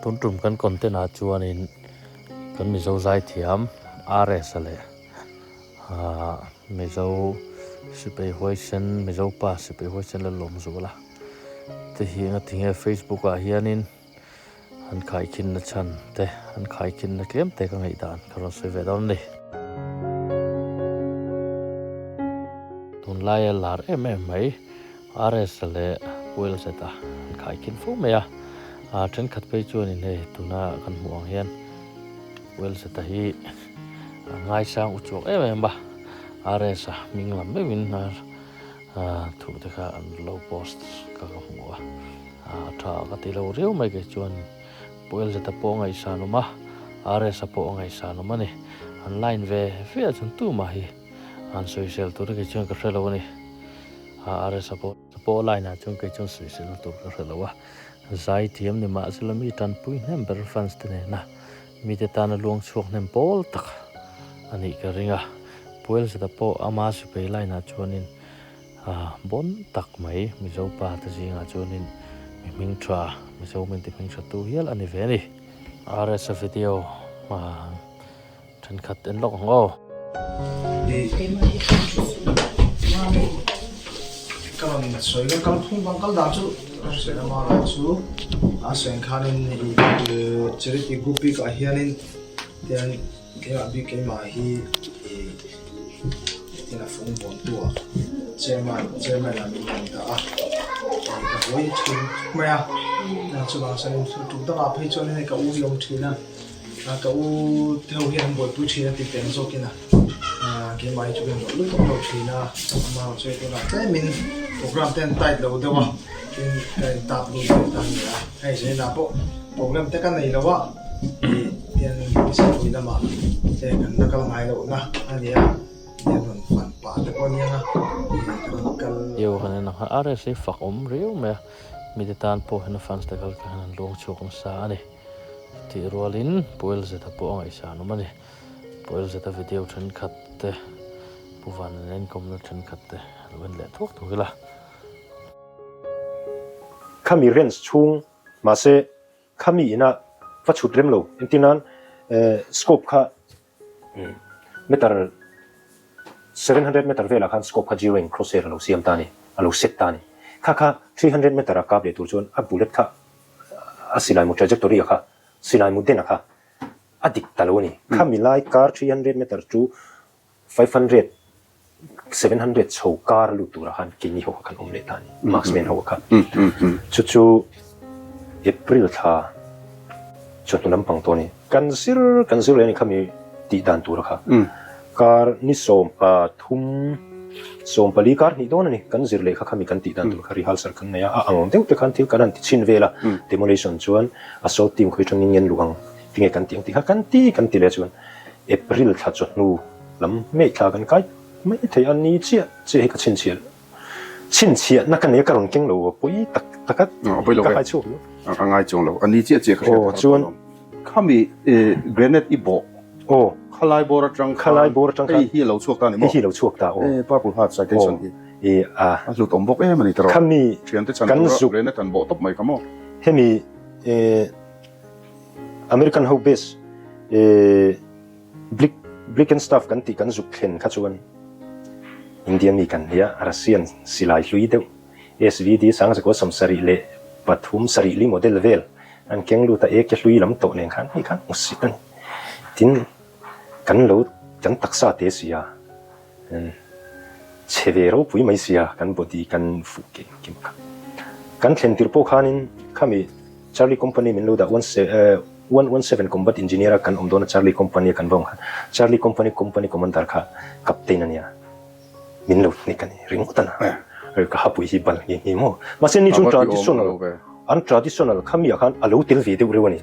Tun tum kan content ah chuanin kan Mizo zaithiam RS-a leh ahh Mizo sipai huaisen Mizo pa sipai huaisen la lawm zual a te hi engatinge Facebook ah hianin an khaikhinna chhan te an khaikhinna tlem te ka ngaihdan ka rawn sawi ve dawn a ni. Tunlaia lar em em mai RS leh Puel zeta an khaikhin fo mai a, ah thenkhat phei chuanin hei tuna kan hmuh ang hian Puel zeta hi a ngaisang uchuak em em a, RS a hming lam meuhin ah thu te kha an lo post ka ka hmu a, ah tha ka ti lo riau mai kei chuan Puel zeta pawh a ngaihsan awm a, RS a pawh a ngaihsan awm a ni, an line ve ve a chuan tumah hi an sawisel tur kei chuan ka hre lo a ni. RS a pawh pawh line ah chuan kei chuan sawisel na tur ka hre lo a, zai thiam ni mahsela mi tanpui hnem ber fans te nena mite tana luang chhuak hnem pawl tak a nih ka ring a, Puel zeta pawh ama sipai line ah chuanin bon tak mai Mizo pa te zingah chuanin mi hming tha Mizo min ti hming tha tu hial a ni ve a ni. RS a video Thenkhat en lawk ang aw. Ka rawn sawi ka kal phung bang kal dan chu sawi lama erawh chu a sawi ang khanin i charity group bikah hianin tian keimah bik keimah hi i tin a fung bawntu ah chairman chairman ah min rawn dah a ka buai thin khawp mai a chuvang chuanin tuk dangah phei chuanin hei ka u hi a awm thin a. Ka u te ho hian an buaipui thin a tih teng zawkin a, keimah hi chu ka inrawlh lutuk lo thin a, amah erawh chu hei tunah tlemin program te an tight lo deuh a, tin ka in tap lut ve ta nia, hei zainah pawh program te ka nei lo a, ih tian Sangpui lamah te kan la kal ngai lohna a nia, tian rawn fan pah te pawh a nia nga, ih ka rawn kal. Io han en ang a, RSA fak awm riau mai a, mite tan pawh hian a fans te kal te hian an luang chhuak nasa a ni. Tih rualin Puel Zeta pawh a ngaihsan awm a ni. Puel Zeta video thenkhat te, Pu Vanan enkawmna thenkhat te lo en leh thuak thuak ila. Khami range chhung mahse khami ina va chhut rem lo entir nan scope kha meter 700 meter velah khan scope kha zero in crosshair a lo siam ta a ni, a lo set ta a ni. Kha kha 300 meter a kap leh tur chuan a bullet kha a silai mu trajectory a kha silai mu den a kha a dik ta lo a ni. Khami lai kar 300 meter chu 500, 700 chho kar a lut turah khan keini ho kha kan awm leh ta a ni, marksman ho kha. Chu chu April thla chawhnu lampang tawh a ni. Kan zir kan zir leh a ni khami tih dan tura kha. Kar ni 13, 14 kar hnih dawn a ni kan zir leh kha khami kan tih dan tur kha rehearsal kan nei a, a ang deuh te khan thil kan han ti chhin vel a, demolition chuan assault team khawi atangin ngen luh ang tinge kan tih ang tih kha kan ti kan ti leh chuan April thla chawhnu lam hmeh thla kan kai mai thei a ni chiah chiah hi ka chhinchhiah Chhinchhiahna ka nei a ka rawn keng lo a pawi tak tak a ka hai chhuak lo. A ngai chuang lo a ni chiah chiah ka hriat a chuan khami grenade i bawh aw khalai bawr atang khalai bawr atang hei hi a lo chhuak ta ni maw hei hi lo chhuak ta aw purple heart citation hi e a a hlut awm bawk em a ni tawh khami thiante chan tura grenade an bawh tawp mai kha maw hemi American ho base Blick Blickenstaff kan tih kan zuk thlen kha chuan India mi kan nia, Russian silai hlui deuh SVD sangzakaw 73 sarih li model vel an keng lut a, AK hlui lam tawh nen khan hei khan hmusit a ni. Tin, kan lo kan taksa te si a, chhe ve ropui mai sia kan body kan fuh keng kim kha. Kan thlen tir pawh khanin khami Charlie Company min lo dah 117 Combat Engineer a kan awm dawn a Charlie Company a kan va awm khan Charlie Company Company Commander kha Captain a nia min lo hnek a ni ringawt a na ka hapui hi bal nge nge maw mahse ni chu traditional an traditional khami ah khan a lo tel ve deuh reuh a ni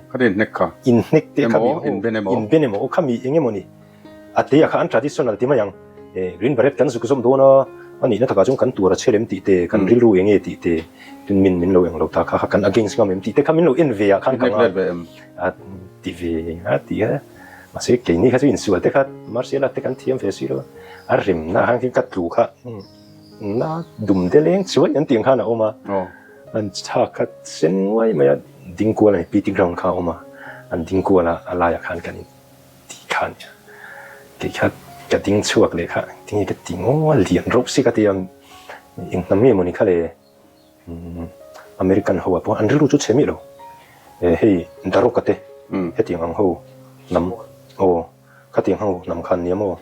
inhnek te khami inben emaw khami engemaw ni A te ah kha an traditional ti mai ang. Green beret kan zuk zawm dawn a, a nihna takah chuan kan tur a chhe lem tih te, kan rilru eng nge tih te, tin min min lo eng lo ta kha kha kan against ngam em tih te kha min lo en ve ah khan ka ngai a ti ve a ti a. Mahse keini kha chu insual te kha martial art te kan thiam ve si lo a, a remna ah khan ka tlu kha na dum de leng chuai an tih ang khan a awm a, an chhak kha sen nguai mai a. ding kual a ni, PT ground kha a awm a, an ding kual a, a laiah khan kan in ti kha a nia. Kei kha ka ding chhuak leh kha tinge ka ti ngaw a lian reuh si ka ti a, eng hnam nge mawni kha le American ho ah pawh an rilru chu chhe miah lo, hei Daroka te hetiang ang ho hnam aw. Khatiang ho hnam khan nia maw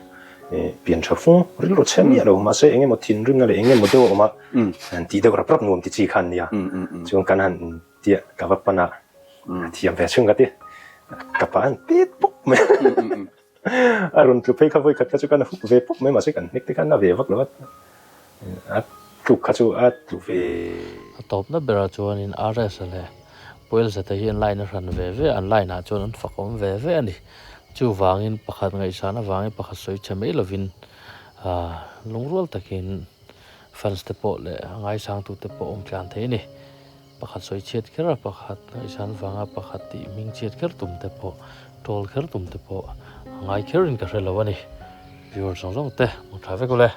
pian tha fung rilru chhe miah lo mahse eng emaw thinrimna leh eng emaw deuh a awm a han tih deuh rap rap nuam ti chi khan nia chuan kan han tia ka va pan a thiam ve chhung ka ti ka pa an pet pawp mai a rawn tlu phei kha vawi khat kha chu kan huk ve pawp mai mahse kan hnek te khan a ve vak lo a a tluk kha chu a tlu ve. A tawpna berah chuanin RS leh Puelza te hi an line a hran ve ve a, an line ah chuan an fakawm ve ve a ni. Chuvangin pakhat ngaihsan avangin pakhat sawi chhe mai lovin aah lungrual takin fans te pawh leh a ngaisangtu te pawh awm tlan thei a ni. Pakhat sawi chhiat kher a, pakhat ngaihsan vanga pakhat tih hming chhiat kher tum te pawh, troll kher tum te pawh a ngai kherin ka hre lo a ni. Viewer zawng zawng te hmu tha vek ule.